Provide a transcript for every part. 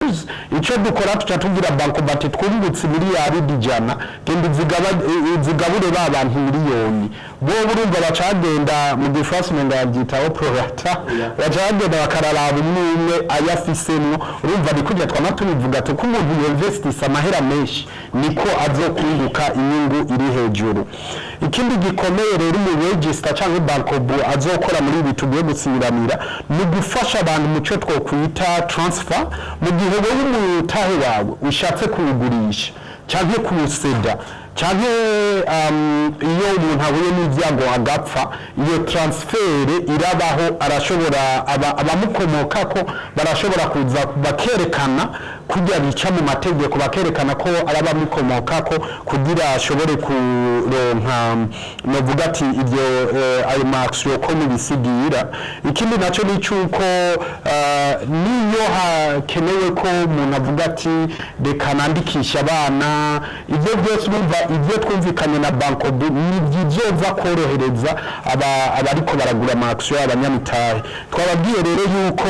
Years. Ico dukora, tuca tugira Bancobu ati: "Twungutse miliyaridi 100, genda uzigabure ba bantu miliyoni." Bo urumva bacagenda, mu gifaransa umenga babyitaho prorata, baca bagenda bakararaba umwe umwe ayo afisemwo. Urumva ni kurya twama tubivuga tuko umuntu yinvestisa amahera menshi niko azokunguka inyungu iri hejuru. Ikindi gikomeye rero umu register cyangwa Bancobu azokora muri ibi tugiye gusinyiranira ni gufasha abantu mu cyo twokwita transfer. Mu gihe wowe umutahe wawe ushatse kuwugurisha cyangwa kuwuseda, cyangwa iyo umuntu ahuye n'ibyago agapfa, iyo transfert irabaho. Arashobora abamukomokako barashobora kuza bakerekana kujya bica mu mategeko, bakerekana ko ari abamukomokako kugira ashobore kuronka, novuga ati ibyo ayo ma action ko mubisigira. Ikindi nacyo ni cyuko niyo hakenewe ko umuntu avuga ati: "Reka nandikisha abana", ibyo byose urumva ibyo twumvikanye na Bancobu ni bizoza korohereza abariko baragura ama action, abanyamitahe. Twababwiye rero yuko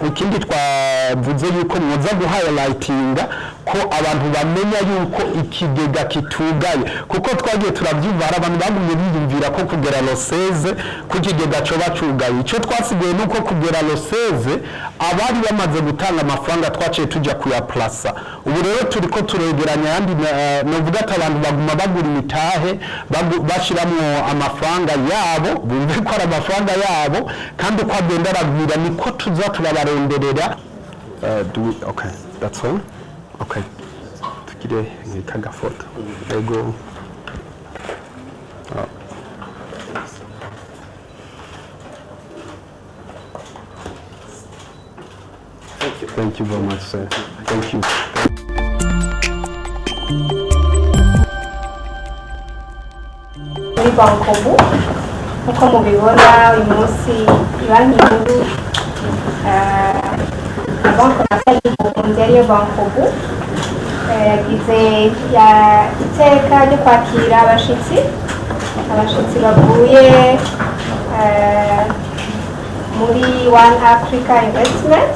ikindi twavuze yuko mwoza guhighlightinga ko abantu bamenya yuko ikigega kitugaye, kuko twagiye turabyumva, hari abantu bagumye biyumvira ko kugera le 16 ko ikigega coba cugaye. Icyo twasigaye ni uko kugera le 16 abari bamaze gutanga amafaranga twaciye tujya kuyaplasa. Ubu rero turiko turegeranya ayandi, novuga ati abantu baguma bagura imitahe, bashiramwo amafaranga yabo, bumve ko ari amafaranga yabo, kandi uko agenda aragwira niko tuza turabaronderera. Okay, that's all. Okay, tugire nk'akagafoto. Ego. Oh. Thank you. Thank you very much, sir. Thank you. Muri Bancobu, nk'uko mubibona, uyu munsi banki nkuru, Banque Nationale y'Uburundi, ariyo Bancobu, yagize iteka ryo kwakira abashitsi bavuye muri One Africa Investment.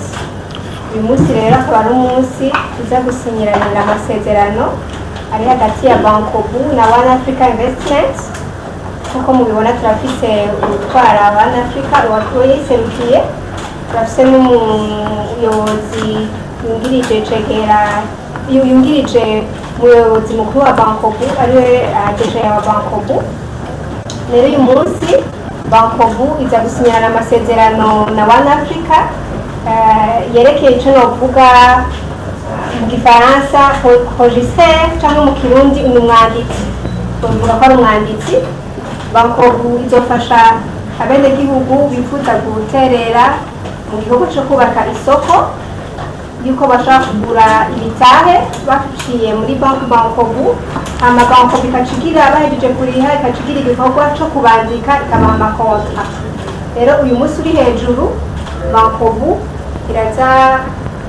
Uyu munsi rero akaba ari umunsi tuza gusinyiranira amasezerano ari hagati ya Bancobu na One Africa Investment. Nk'uko mubibona, turafise utwara One Africa uwayiserukiye, turafise n'umuyobozi yungirije, cegera yungirije umuyobozi mukuru wa Bancobu, ariwe DG wa Bancobu. Rero uyu munsi Bancobu iza gusinyana amasezerano na One Africa yerekeye icyo novuga mu gifaransa registre, cyangwa mu Kirundi ni umwanditsi, bavuga ko ari umwanditsi. Bancobu izofasha abenegihugu bifuza guterera mu gihugu cyo kubaka isoko, yuko bashobora kugura imitahe baciye muri banki Bancobu, hama Bancobu ikacigira, bahejeje kuriha, ikacigira igikorwa co kubandika, ikabaha ama contrat. Rero uyu munsi uri hejuru, Bancobu iraza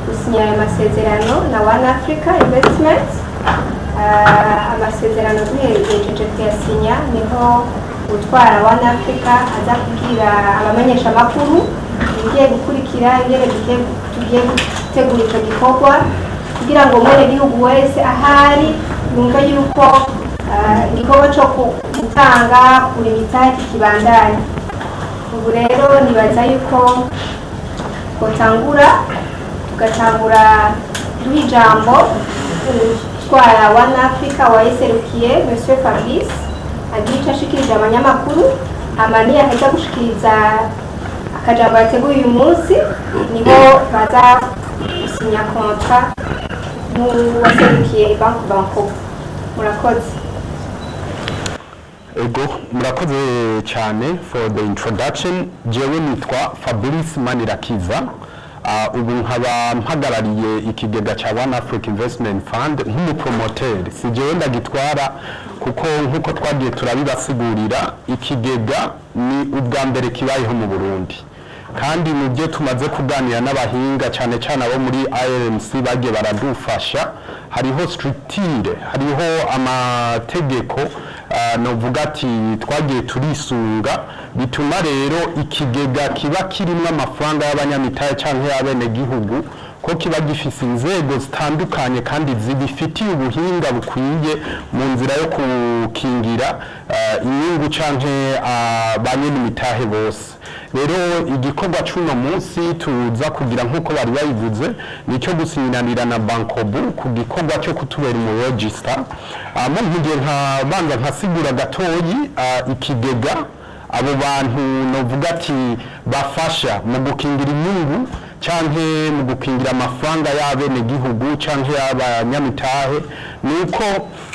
gusinya ayo masezerano na One Africa Investment. Amasezerano duhejeje kuyasinya, niho utwara One Africa aza kubwira abamenyeshamakuru ibigiye gukurikira, ingene tugiye gutegura ico gikorwa, kugira ngo umwenegihugu wese ahari yumve yuko igikorwa co gutanga kugura imitahe kikibandanya. Ubu rero nibaza yuko twotangura, tugatangura duha ijambo utwara One Africa wayiserukiye, Monsieur Fabrice, agira ico ashikirije abanyamakuru. Hama niyaheza gushikiriza akajambo yateguye uyu munsi, niho baza gusinya contrat n'uwaserukiye banki Bancobu. Murakoze. Ego, murakoze cyane for the introduction. Jewe nitwa Fabrice Manirakiza. Ubu nkaba mpagarariye ikigega cya One Africa Investment Fund nk'umupromoteur. Si jewe ndagitwara, kuko nk'uko twagiye turabibasigurira, ikigega ni ubwa mbere kibayeho mu Burundi, kandi mu byo tumaze kuganira n'abahinga, cyane cyane abo muri IRMC bagiye baradufasha, hariho structure, hariho amategeko, novuga ati twagiye turisunga, bituma rero ikigega kiba kirimo amafaranga y'abanyamitahe cyangwa y'abenegihugu. ko kiba gifise inzego zitandukanye kandi zibifitiye ubuhinga bukwiye mu nzira yo gukingira inyungu canke ba nyen'imitahe bose. Rero igikorwa c'uno munsi tuza kugira, nk'uko bari babivuze, nicyo gusinyiranira na Bancobu ku gikorwa cyo kutubera umu register. Mu nkugiye nkabanza nkasigura gatoyi ikigega abo bantu novuga ati bafasha mu gukingira inyungu canke mu gukingira amafaranga y'abenegihugu canke y'abanyamitahe, nuko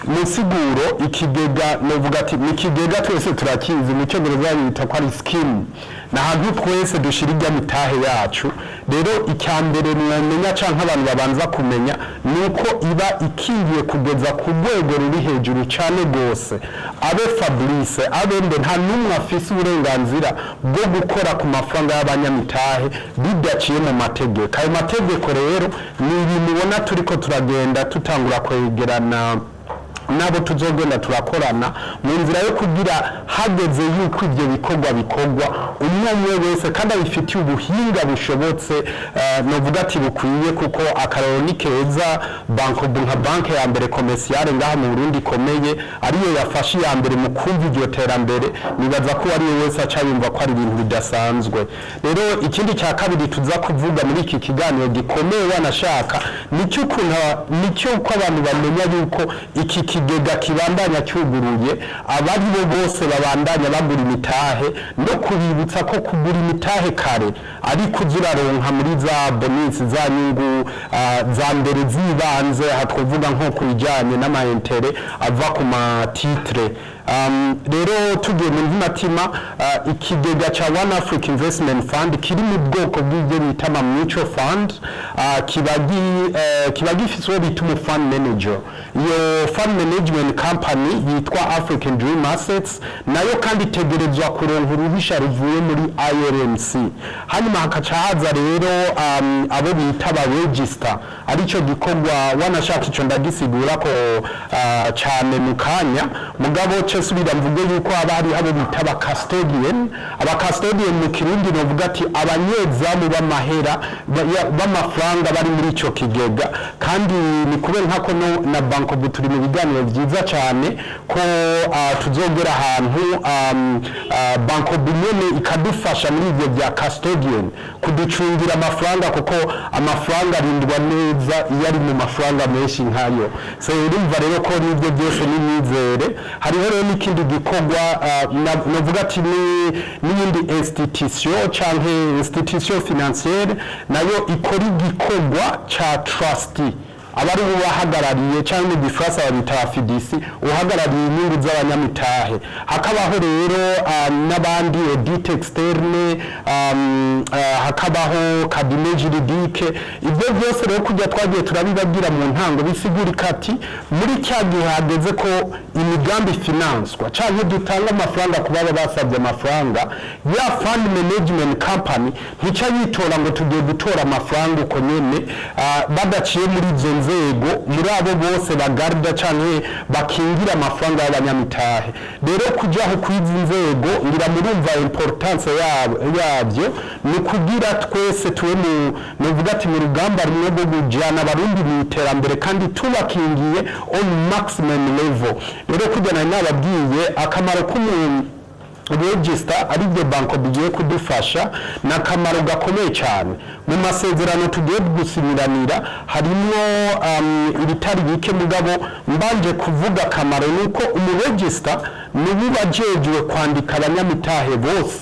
mu nsiguro ikigega novuga ati ni ikigega twese turakizi, mu cyongereza bita ko ari scheme, ni ahantu twese dushira irya mitahe yacu. Rero icya mbere mwomenya canke abantu babanza kumenya ni uko iba ikingiye kugeza ku rwego ruri hejuru cane rwose. Abe Fabrice, abe mbe, nta n'umwe afise uburenganzira bwo gukora ku mafaranga y'abanyamitahe bidaciye mu mategeko. Ayo mategeko rero ni ibintu ubona turiko turagenda tutangura kwegerana nabo tuzogenda turakorana mu nzira yo kugira hageze yuko ibyo bikorwa bikorwa umwe umwe wese kandi abifitiye ubuhinga bushobotse, novuga ati bukwiye, kuko akarorero ni keza. Bancobu nka banke ya mbere commerciale ngaha mu Burundi ikomeye, ariyo yafashe iya mbere mu kumva iryo terambere, nibaza ko uwo wese aca yumva ko ari ibintu bidasanzwe. Rero ikindi cya kabiri tuza kuvuga muri iki kiganiro gikomeye wanashaka nicyo ukuntu nicyo uko abantu bamenya yuko iki kigega kibandanya cyuguruye, abari bo bose babandanya bagura imitahe, no kubibutsa ko kugura imitahe kare ariko uza uraronka muri za bonus, za nyungu za mbere z'ibanze. Aha twavuga nko ku bijyanye n'ama intérêts ava ku ma titres. Rero tugiye mu ntimatima, ikigega ca One Africa Investment Fund kiri mu bwoko bw'ibyo bita ama mutual fund, kiba gifise uwo bita umu fund manager. Iyo fund management company yitwa African Dream Assets, nayo kandi itegerezwa kuronka uruhusha ruvuye muri ARMC. Hanyuma hakaca haza rero abo bita ba register, arico gikorwa wanashaka ico ndagisigura ko cane mu kanya. Mugabo ce subira mvuge yuko haba hari abo bita aba custodian. Aba custodian mu Kirundi novuga ati abanyezamu b'amahera b'amafaranga bari muri ico kigega. Kandi ni kubera nkako no na Bancobu turi mu biganiro vyiza cane ko tuzogera ahantu Bancobu nyene ikadufasha muri ivyo bya custodian, kuducungira amafaranga, kuko amafaranga arindwa neza iyo ari mu mafaranga menshi nkayo. So urumva rero ko n'ibyo byose n'imyizere. Hariho rero n'ikindi gikorwa, novuga ati n'iyindi institution canke institution financière nayo ikora igikorwa ca trustee, aba ari ubahagarariye, cyangwa mu gifaransa babita fiduciaire, uhagarariye inyungu z'abanyamitahe. Hakabaho rero n'abandi audit externe, hakabaho cabinet juridique. Ibyo byose rero kujya twagiye turabibabwira mu ntango, bisigurika ati muri cya gihe hageze ko imigambi finanswa cyangwa dutanga amafaranga ku baba basabye amafaranga, ya fund management company ntica yitora ngo tugiye gutora amafaranga uko nyene badaciye muri izo nzego, muri abo bose bagarda canke bakingira amafaranga y'abanyamitahe. Rero kujaho kwizi nzego, ngira murumva importance yabyo, ni kugira twese tube mu nuvuga ati mu rugamba rumwe rwo kujana Abarundi mu iterambere kandi tubakingiye on maximum level. Rero kugira nari nababwiye akamaro k'umuntu register, aribyo banko bigiye kudufasha, ni akamaro gakomeye cyane. Mu masezerano tugiye gusinyiranira harimo ibitari bike, mugabo mbanje kuvuga akamaro nuko umu register niwe ajejwe kwandika abanyamitahe bose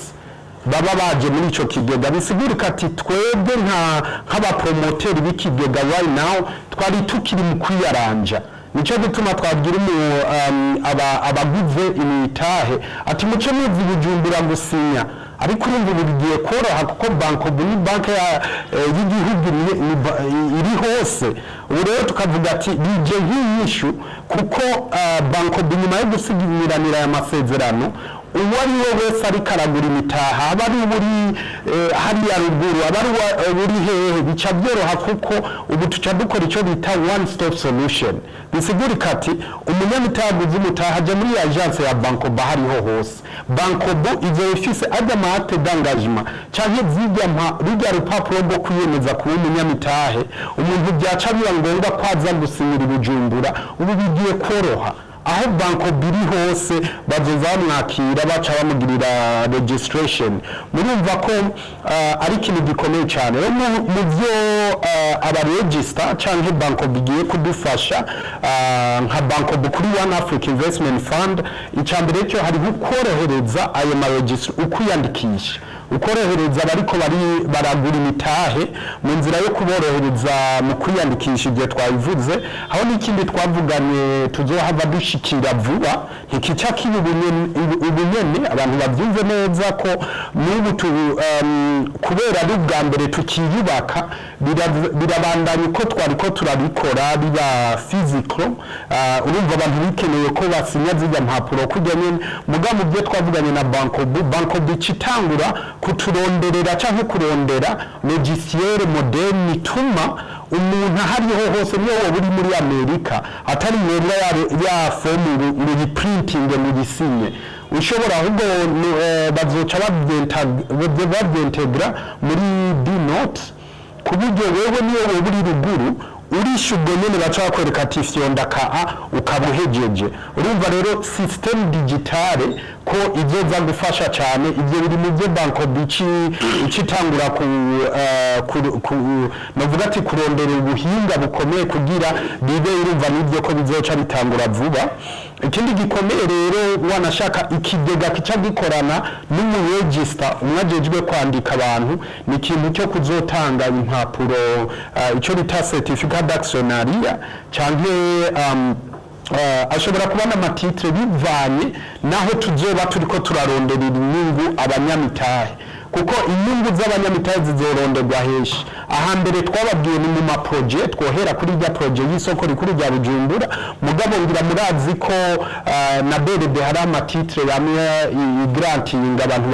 baba baje muri ico kigega. Bisigurika ati twebwe nk'abapromoteri b'ikigega right now twari tukiri mu kwiyaranja. Nico gituma twabwira abaguze imitahe ati muce muzi Bujumbura gusinya. Ariko urumva ubu bigiye koroha kuko Bancobu ni banke y'igihugu, iri hose. Ubu rero tukavuga ati bije nk'inyishu, kuko Bancobu nyuma yo gusiganyiranira aya masezerano Uwo ari we wese ariko aragura imitaha, aba ari uri hariya ruguru, aba ari uri hehe, bica byoroha, kuko ubu tuca dukora icyo bita one stop solution. Bisigurika ati umunyamitahe aguze umutaha ajya muri agence ya Bancobu hariho hose. Bancobu izo ifise ajya ama acte d'engagement canke zirya mpa rujya rupapuro rwo kwiyemeza kuba umunyamitahe. Umuntu byaca biba ngombwa ko aza gusinyira i Bujumbura, ubu bigiye koroha. Aho Bancobu iri hose bazoza bamwakira, baca bamugirira registration. Murumva ko ari ikintu gikomeye cyane. Rero mu byo aba register canke Bancobu igiye kudufasha nka Bancobu kuri One Africa Investment Fund, icya mbere cyo hariho korohereza ayo ma register, ukwiyandikisha, ukorohereza abariko bari baragura imitahe mu nzira yo kuborohereza mu kwiyandikisha. Igihe twabivuze aho, n'ikindi twavuganye tuzohava dushikira vuba, ntikica kiba ubunyene. Abantu babyumve neza ko n'ubu kubera ari ubwa mbere tukiyubaka, birabandanya uko twari ko turabikora biba physical. Urumva abantu bikeneye ko basinya zirya mpapuro kujya nyene. Muga mu byo twavuganye na Bancobu, Bancobu icitangura kuturonderera canke kurondera logiciel moderne ituma umuntu ahariho hose, niyo woba uri muri Amerika, atari ngombwa ya fomu ngo uyiprintinge ngo uyisinye. Ushobora ahubwo bazoca babyintegra muri D-Note, ku buryo wewe niyo woba uri ruguru urisha ubwo nyene baca bakwereka ati fyonda ka a, ukaba uhejeje. Urumva rero système digitale ko izoza gufasha cyane. Ibyo biri mu byo Bancobu icitangura ku novuga ati kurondera ubuhinga bukomeye kugira bibe. Urumva nibyo ko bizoca bitangura vuba. Ikindi gikomeye rero, wanashaka ikigega kica gikorana n'umu register umwe ajejwe kwandika abantu, ni ikintu cyo kuzotanga impapuro, icyo bita certificat d'actionnariat, canke ashobora kuba n'ama titres, bivanye naho tuzoba turiko turaronderera inyungu abanyamitahe, kuko inyungu z'abanyamitahe zizoronderwa henshi. Ahambere twababwiye ni mu ma projets, twohera kuri rya projet y'isoko rikuru rya Bujumbura. Mugabo ngira murazi ko na BRB hari ama titres yamwe igrantinga abantu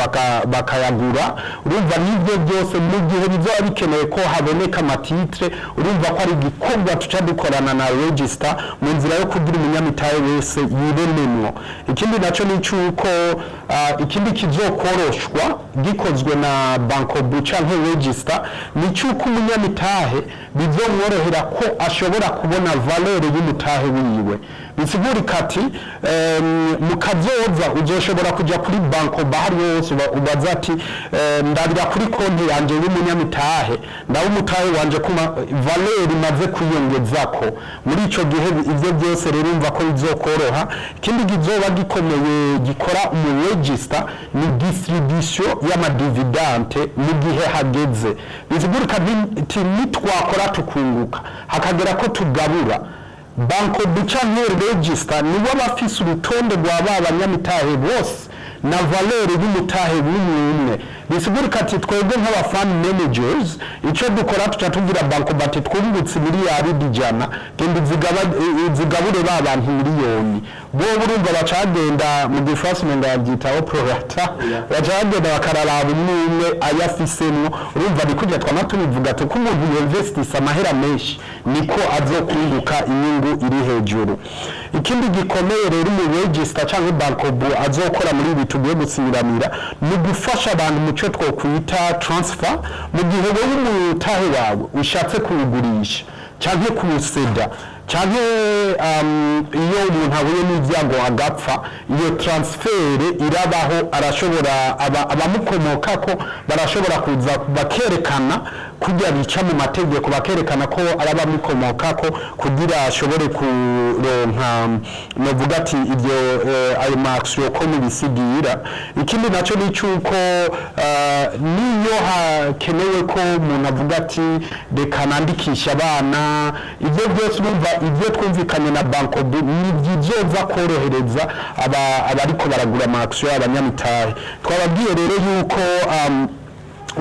bakayagura. Urumva n'ibyo byose, mu gihe bizoba bikenewe ko haboneka ama titres, urumva ko ari igikorwa tuca dukorana na register mu nzira yo kugira umunyamitahe wese yibenemwo. Ikindi naco ni cyuko ikindi kizokoroshwa gikozwe na Bancobu canke register ni cyuko umunyamitahe bizomworohera ko ashobora kubona valeur y'umutahe wiwe. Bisigurika ati mu kazoza uzoshobora kuja kuri Bancobu ahari hose, ubaza ati ndabira kuri konti yanje y'umunyamitahe, ndabe umutahe wanje kuma valeur imaze kwiyongezako muri ico gihe. Ivyo byose rero urumva ko bizokoroha. Ikindi kizoba gikomeye gikora umu register ni distribution y'ama dividendes mu gihe hageze. Bisigurika nti nitwakora tukunguka, hakagera ko tugabura, Bancobu canke register nibo bafise urutonde rwa ba banyamitahe bose na valeur y'umutahe w'umwe umwe. Bisigurika ati twebwe nk'aba fund managers, icyo dukora tuca tubwira Bancobu ati twungutse 100 miliyari, genda uzigabure ba bantu miliyoni. Bo urumva bacagenda, mu gifaransa umenga babyita prorata, baca bagenda bakararaba umwe umwe ayo afisemwo. Urumva ni kurya twama tubivuga tuko umuntu yinvestisa amahera menshi niko azokunguka inyungu iri hejuru. Ikindi gikomeye rero mu register cyangwa Bancobu azokora muri ibi tugiye gusinyiranira ni gufasha abantu mu cyo twokwita transfer. Mu gihe wowe umutahe wawe ushatse kuwugurisha cyangwa kuwuseda, cyangwa iyo umuntu ahuye n'ibyago agapfa, iyo transfert irabaho. Arashobora abamukomokako barashobora kuza bakerekana kujya bica mu mategeko, bakerekana ko ari abamukomokako kugira ashobore kuronka, novuga ati ibyo ayo ma actions ko mubisigira. Ikindi nacyo ni cyuko niyo hakenewe ko umuntu avuga ati reka nandikisha abana, ibyo byose urumva ibyo twumvikanye na Bancobu ni bizoza korohereza abariko baragura ama actions, abanyamitahe. Twababwiye rero yuko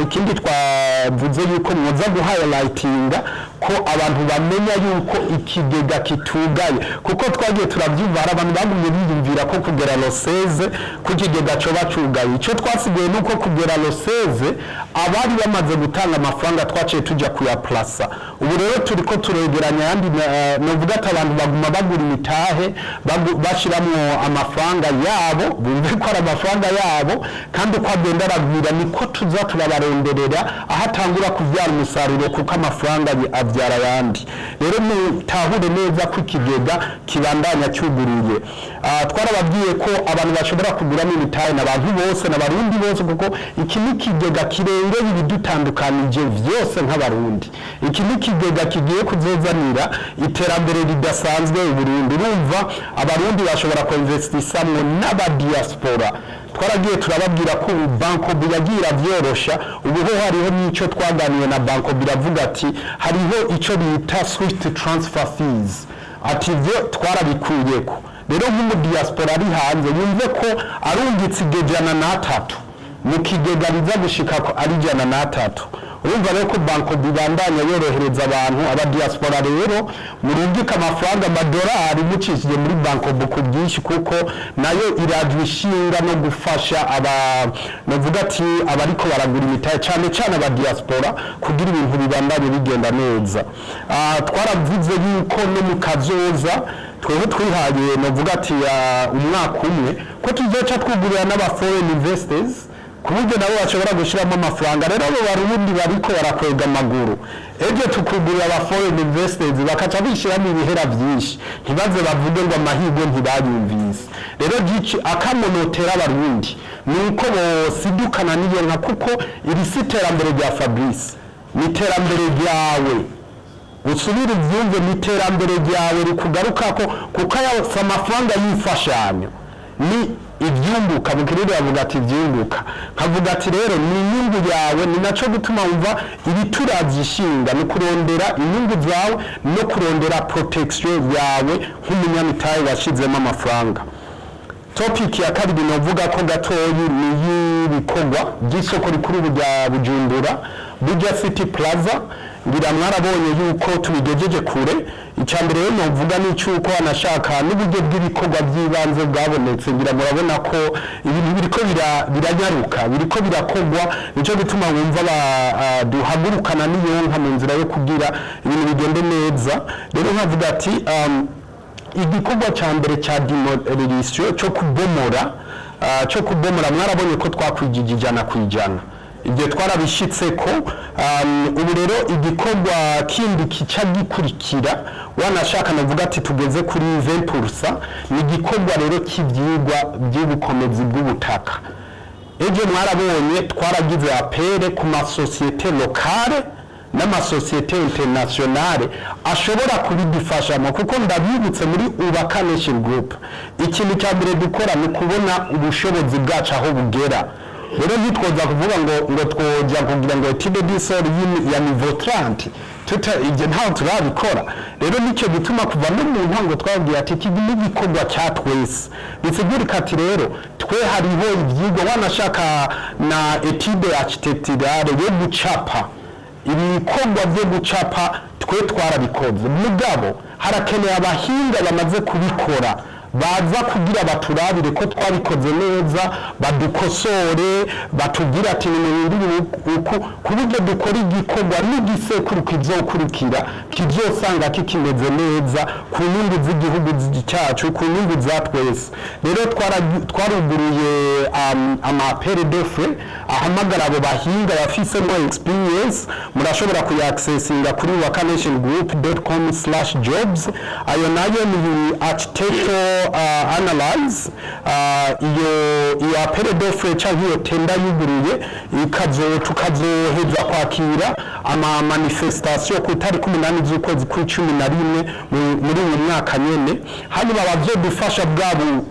ikindi twavuze yuko mwoza guhighlightinga ko abantu bamenya yuko ikigega kitugaye, kuko twagiye turabyumva, hari abantu bagumye biyumvira ko kugera le 16 ko ikigega coba cugaye. Icyo twasigaye nuko kugera le 16 abari bamaze gutanga amafaranga twaciye tujya kuyaplasa. Ubu rero turiko turegeranya ayandi. Novuga ati abantu baguma bagura imitahe, bashiramwo amafaranga yabo, bumve ko ari amafaranga yabo, kandi uko agenda aragwira niko tuza turabaronderera aho atangura kubyara umusaruro, kuko amafaranga abyara ayandi. Rero mutahure neza ko ikigega kibandanya cyuguruye. Twarababwiye ko abantu bashobora kuguramo imitahe n'abantu bose, n'Abarundi bose, kuko iki ni ikigega kirengeye ibidutandukanije vyose nk'Abarundi. Iki ni ikigega kigiye kuzozanira iterambere ridasanzwe Uburundi. Urumva, Abarundi bashobora kuinvestisamwo n'abadiaspora. Twaragiye turababwira ko ubu Bancobu yagiye iravyorosha. Ubu ho hariho n'ico twaganiye na Bancobu, iravuga ati hariho ico bita swift transfer fees, ati ivyo twarabikuyeko. Rero nk'umudiaspora ari hanze yumve ko arungitse iryo 103 mu kigega, riza gushika ko ari 103. Urumva rero ko Bancobu ibandanya yorohereza abantu, abadiaspora. Rero murungike amafaranga, amadolari, mucishije muri Bancobu ku bwinshi, kuko nayo irajwe ishinga no gufasha aba, novuga ati abariko baragura imitahe, cyane cyane abadiaspora, kugira ibintu bibandanye bigenda neza. Twaravuze yuko no mu kazoza twebwe twihaye, novuga ati umwaka umwe, ko tuzoca twugurira n'aba foreign investors, ku buryo nabo bashobora gushyiramo amafaranga. Rero abo Barundi bariko barakwega amaguru, ejo tukugurira aba foreign investors bakaca bishyiramo ibihera byinshi, ntibaze bavuge ngo amahirwe ntibayumvise. Rero gici akamonotera Abarundi ni uko bosidukana n'iyo nka, kuko iri si iterambere rya Fabrice, ni iterambere ryawe. Usubire ubyumve, ni iterambere ryawe rikugarukako, kuko aya si amafaranga y'imfashanyo, ni ibyunguka. Mu Kirundi bavuga ati ibyunguka, nkavuga ati rero ni inyungu yawe. Ni naco gutuma wumva ibituravye ishinga ni kurondera inyungu zawe no kurondera protection yawe nk'umunyamitahe washizemo amafaranga. Topic ya kabiri novuga ko gatoyi ni y'ibikorwa by'isoko rikuru rya Bujumbura, Buja City Plaza. Ngira mwarabonye yuko tubigejeje kure. Icya mbere rero novuga ni cyuko anashaka n'uburyo bw'ibikorwa by'ibanze bwabonetse. Ngira murabona ko ibintu biriko biranyaruka, biriko birakorwa. Nico gituma wumva duhagurukana n'iyonka mu nzira yo kugira ibintu bigende neza. Rero nkavuga ati igikorwa cya mbere cya démolition, cyo kubomora, mwarabonye ko twakwijije 100%. Ibyo twarabishitse ko. Ubu rero igikorwa kindi kica gikurikira, wanashaka navuga ati tugeze kuri 20%, ni igikorwa rero cy'ibyigwa by'ubukomezi bw'ubutaka. Ejo mwarabonye twaragize appel ku masosiyete locales n'amasosiyete internationales ashobora kubidufashamo, kuko ndabibutse, muri Ubaka Nation Group ikintu cya mbere dukora ni ukubona ubushobozi bwacu aho bugera. Rero ntitwoza kuvuga ngo twoja kugira ngo étude du sol ya niveau 30 tuta, ibyo ntaho turabikora. Rero nicyo gituma kuva no mu ntango twabwiye ati iki ni igikorwa cya twese. Bisigurika ati rero twe hariho ibyigwa, wanashaka na étude architecturale yo gucapa, ibikorwa byo gucapa twe twarabikoze, mugabo harakeneye abahinga bamaze kubikora baza kugira baturabire ko twabikoze neza, badukosore, batubwire ati ni muhindure uku, ku buryo dukora igikorwa n'igisekuru kizokurikira kizosanga kikimeze neza ku nyungu z'igihugu cyacu, ku nyungu za twese. Rero twaruguruye ama appel d'offre ahamagara abo bahinga bafisemo experience. Murashobora kuyaccessinga kuri wakanationgroup.com/jobs. Ayo nayo ni architectural analyze. Iyo appel d'offre canke iyo tender yuguruye, ikazo tukazoheza kwakira ama manifestation ku itariki 8. z'ukwezi kw'icumi na rimwe muri uyu mwaka nyene. Hanyuma abazodufasha bwabo,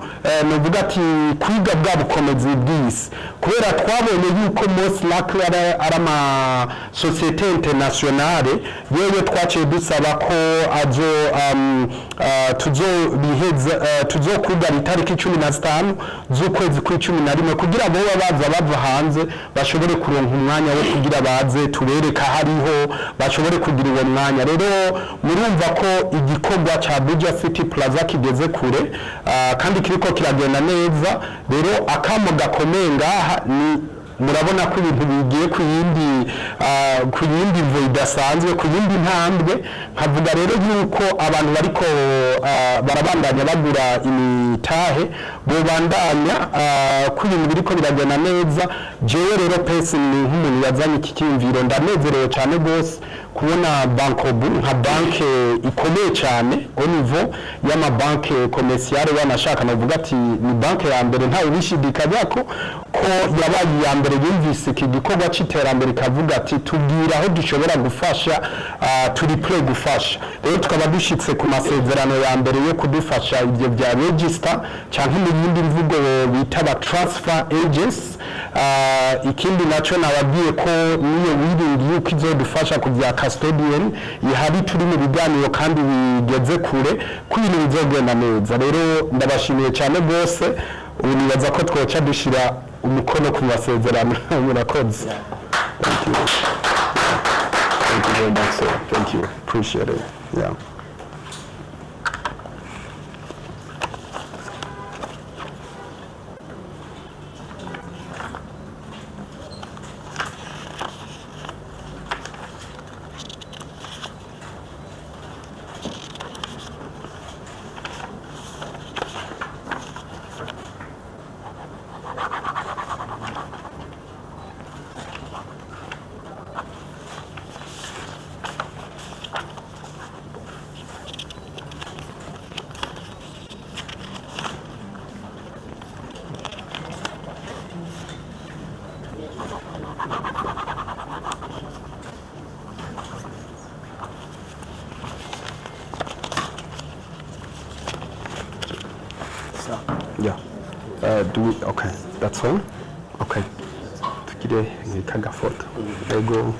novuga ati kwiga bwa bukomezi bw'isi, kubera twabonye yuko most likely ari ama société internationale. Yewe, twaciye dusaba ko azo tuzobiheza, tuzokwigana itariki 15 z'ukwezi kw'icumi na rimwe, kugira boba baza bava hanze bashobore kuronka umwanya wo kugira baze tubereka hariho, bashobore kugira uwo mwanya. Rero murumva ko igikorwa ca Buja City Plaza kigeze kure, kandi kiriko kiragenda neza. Rero akamo gakomeye ngaha ni murabona ko ibintu bigiye ku yindi mvo idasanzwe, ku yindi ntambwe. Nkavuga rero yuko abantu bariko barabandanya bagura imitahe bobandanya, ko ibintu biriko biragenda neza. Jewe rero pesi ni nk'umuntu yazanye iki cyiyumviro, ndanezerewe cyane rwose kubona Bancobu nka banke ikomeye cyane au niveau y'amabanke commerciale. Wanashaka navuga ati ni banke ya mbere, ntawe ubishidikanya ko yabaye iya mbere yumvise iki gikorwa c'iterambere, ikavuga ati tubwira aho dushobora gufasha, turi prêt gufasha. Rero tukaba dushitse ku masezerano ya mbere yo kudufasha ibyo bya register, canke mu yindi mvugo bita ba transfer agents. Ikindi naco nababwiye ko niyo wiringi yuko izodufasha ku bya custodian ihari, turi mu biganiro kandi bigeze kure, ko ibintu bizogenda neza. Rero ndabashimiye cyane rwose. Ubu nibaza ko twoca dushira umukono ku masezerano. Murakoze. Thank you. Thank you very much, sir. Thank you. Appreciate it. Yeah. Yeah. Do we, okay, that's all? Okay. Tugire nk'akagafoto. Ego.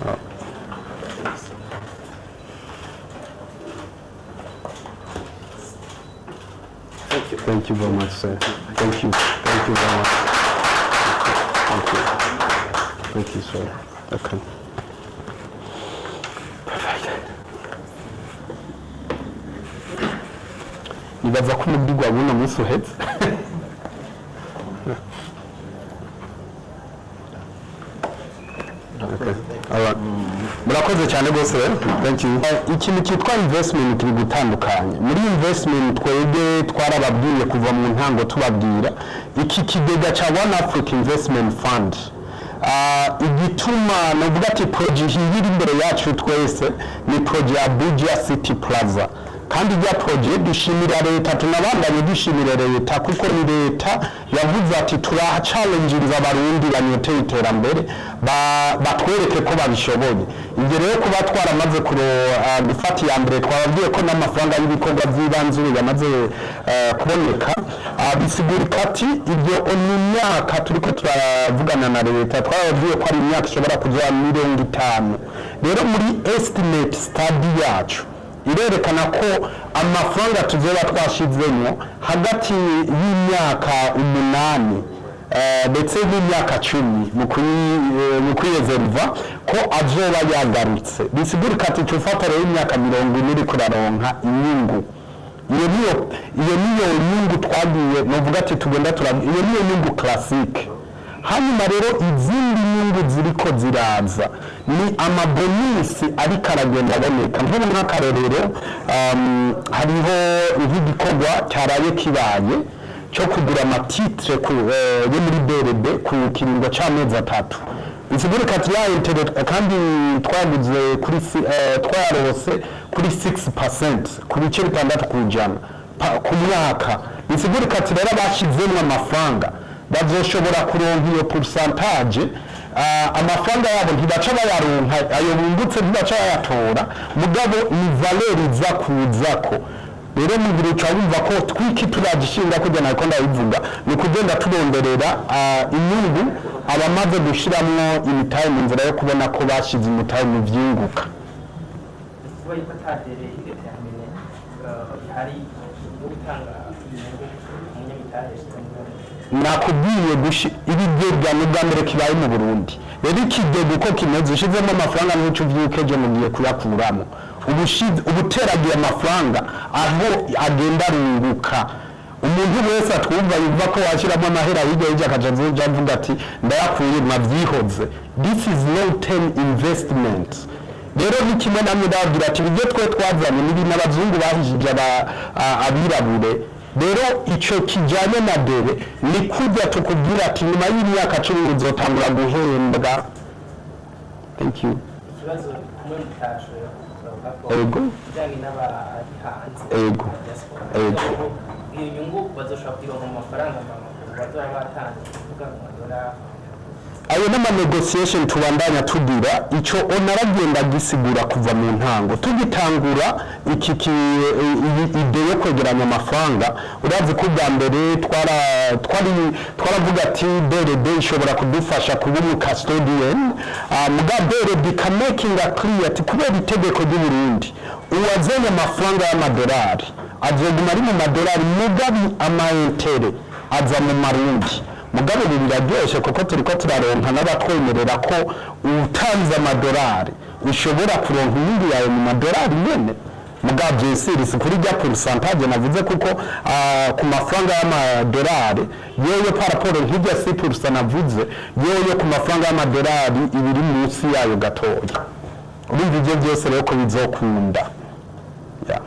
Ah. Thank you. Thank you very much, sir. Thank you. Thank you very much. Thank you. Thank you, sir. Okay. Perfect. Nibaza ko umubwirwa w'uno munsi uhetse. Okay. Alright. Murakoze cyane rwose rero. Thank you. Ikintu cyitwa investment kiri gutandukanye. Muri investment twebwe twarababwiye kuva mu ntango, tubabwira iki kigega cya One Africa Investment Fund. Igituma navuga ati projet iri imbere yacu twese ni projet ya Buja City Plaza, kandi rya projet dushimira leta, tunabandanye dushimira leta, kuko ni leta yavuze ati turaha challenges abarundi banyoteye iterambere, batwereke ko babishoboye. Ibyo rero kuba twaramaze gufata iya mbere, twababwiye ko n'amafaranga y'ibikorwa by'ibanze ubu yamaze kuboneka. Bisigurika ati ibyo ni imyaka turiko turavugana na leta, twababwiye ko ari imyaka ishobora kuzoba 50. Rero muri estimate study yacu irerekana ko amafaranga tuzoba twashizemo hagati y'imyaka 8 ndetse n'imyaka 10 mu kwiyezerva ko azoba yagarutse. Bisigurika ati cufata rero imyaka 40 uriko uraronka inyungu. Iyo niyo nyungu twagiye novuga ati tugenda iyo niyo nyungu classique. Hanyuma rero izindi nyungu ziriko ziraza ni ama bonus ariko aragenda aboneka. Nk'ubu nk'akarorero, hariho nk'igikorwa cyaraye kibaye cyo kugura ama titres yo muri BRB ku kiringo c'amezi 3. Bisigurika ati ya intérêt kandi twaguze kuri twarose kuri 6%, ku bice 6% ku mwaka. Bisigurika ati rero abashizemwo amafaranga bazoshobora kuronka iyo pourcentage. Amafaranga yabo ntibaca bayaronka, ayo bungutse ntibaca bayatora, mugabo ni valeur iza kuzako. Rero mu gihe uca wumva ko twiki turagishinga kujya, nako ndabivuga, ni ukugenda turonderera inyungu abamaze gushiramwo imitahe mu nzira yo kubona ko bashize imitahe mu vyunguka. Kuba yuko ata délai déterminée ihari yo gutanga inyungu umunyamitari yashyize. Nakubwiye ibigega ni ubwa mbere kibaye mu Burundi. Rero ikigega uko kimeze, ushizemo amafaranga n'ico uvyuka ejo mugiye kuyakuramo, ubuteragiye amafaranga aho agenda arunguka. Umuntu wese atwumva yumva ko washyiramo amahera hirya hirya akaja azoja avuga ati ndayakuye, mwavyihoze. This is long term investment. Rero ni kimwe namwe ndababwira ati ibyo twe twazanye ni ibintu abazungu bahishije abirabure. Rero ico kijanye na délai ni kurya tukubwira ati nyuma y'imyaka 10 uzotangura guhembwa. Thank you. Ikibazo kumwe mutashoboye kuvuga ko bijyanye n'abari hanze, diaspora, iyo nyungu bazoshobora kuyironka mu mafaranga mvamakuru bazoba batanze, kuvuga mu madolari? Ayo n'ama negotiation tubandanya tugira. Ico onaragenda gisigura kuva mu ntango tugitangura iki iyi idée yo kwegeranya amafaranga. Urazi ko ubwa mbere twara twari twaravuga ati BRD ishobora kudufasha kuba umu custodian. Muga BRD ikamakinga clear ati kubera itegeko ry'u Burundi, uwazanye amafaranga y'amadolari azoguma ari mu madolari, mugabi ama intérêts aza mu marundi. Mugabo ibi biraryoshe kuko turiko turaronka n'abatwemerera ko utanze amadolari ushobora kuronka inyungu yawe mu madolari nyene. Mugabo vyesiri si kuri rya pourcentage navuze, kuko ku mafaranga y'amadolari yewe par rapport nk'irya 6% navuze, yewe ku mafaranga y'amadolari ibiri munsi yayo gatoya. Urumva ivyo byose rero ko bizokunda, yeah.